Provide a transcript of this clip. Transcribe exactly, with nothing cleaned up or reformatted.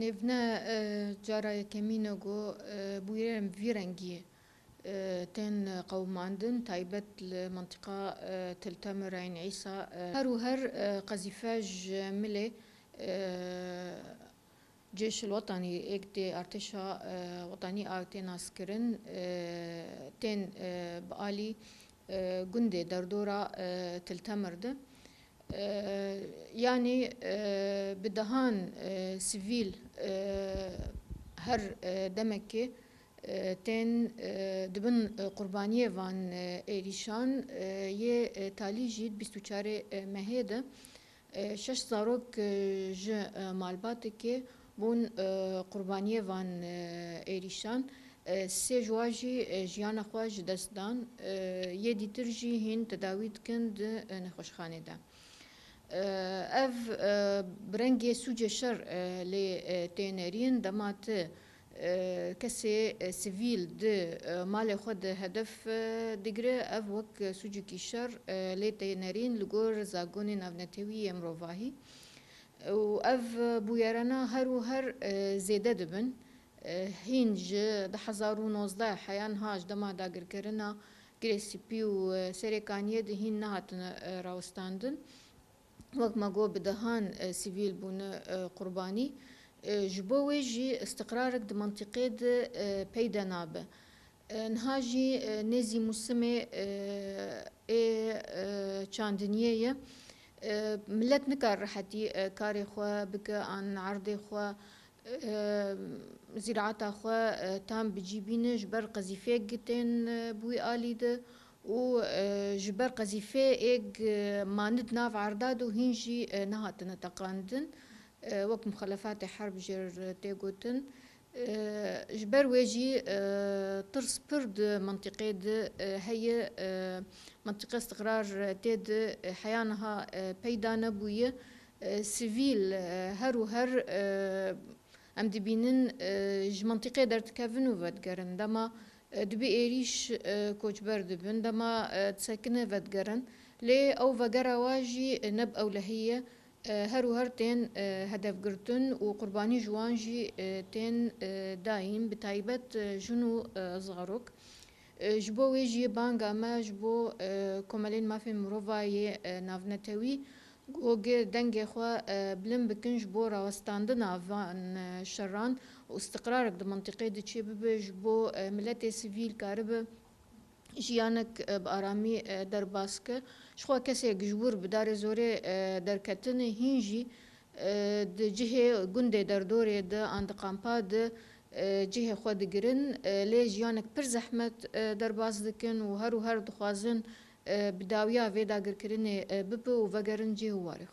Nêvne, e, cara yekemîn e ku, e, bûyerên vî rengî, e, tên qewimandin, taybet li mintîqa, e, Til Temir, Eyn Îsa, e, her û her, e, qezîfe ji milê, e, Cêşil Wetanî êk tê artêşa, e, wetanî a tê naskirin, e, tên, e, bi alî, e, gundê derdora, e, Til Temir de. E, yanî, e, bi dehan, e, sivîl, e, her, e, demekê, e, tên, e, dibin, e, qurbaniyê van, e, êrîşan, e, yê, e, talî jî di bîst û çarê, e, mehê de, e, şeş zarok, e, ji, e, malbatekê bûn, e, qurbaniyê van, e, êrîşan. E, sê ji wan jî, e, jiyana xwe ji dest dan. E, yê dîtir jî hîn tedawî dikin di, e, nexweşxanê de. E, ev, e, bi rengê sûcê şer, e, lê, e, tê nerîn. Dema ti, e, kesê, e, sivîl di, e, malê xwe de hedef, e, digire, ev wek sûcekî şer, e, lê tê nerîn li gor zagonê navnetewî yê mirovahî. Û ev bûyerana her û her, e, zêde dibin. E, hîn ji du hezar û nozdeh heya niha ji dema dagirkirina Girê Spî û, e, Serê Kaniyê de hîn nehatine, e, rawestandin. Wek me got, bi dehan, e, sivîl bûne, e, qurbanî. E, ji bo wê jî îstiqrarek di mintîqê de, e, peyda nabe. E, niha jî, e, nêzî mûsimê, e, ê, e, çandiniyê ye. E, milet nikare rehetî, e, karê xwe bike an erdê xwe, e, zîraeta xwe, e, tam bi cî bîne ji ber qezîfêk tên, e, bi wî alî de û, e, ji ber qezîfeyêk, e, mane di nav erda de û hîn jî, e, nehatine teqandin. E, wek muxelefatê herb jê re tê gotin. E, ji ber wê jî, e, tirs pir di mintîqê de, e, heye, e, mintîqe îstiqrar tê de, e, heya niha, e, peyda nebûye. E, sivîl, e, her û her, e, em dibînin, e, ji mintîqê derdikevin û vedigerin. Dema, e, dibê êrîş, e, koçber dibin, dema, e, disekine vedigerin. Lê ew vegera wa jî, e, ne bi ewlehî ye. E, her û her tên, e, hedefgirtin û qurbanî ji wan jî, e, tên, e, dayîn, bi taybet, e, jin û, e, zarok. E, ji bo wê jî banga me ji bo, e, komelên mafên mirova yê, e, navnetewî, ku dengê xwe, e, bilind bikin ji bo rawestandina van, e, şeran û îstiqrarek di mintîqê de çêbibe, ji bo, e, miletê sivîl karibe jiyanek, e, bi aramî, e, derbas ke. Jixwe kesek ji wir bi darê zorê, e, derketine, hîn jî, e, di cihê gundê derdorê de an di kampa de, e, cihê xwe digirin, e, lê jiyanek pir zehmet, e, derbas dikin û her û her dixwazin, e, bi dawiya vê dagirkirinê, e, bibe û vegerin cihê warê xwe.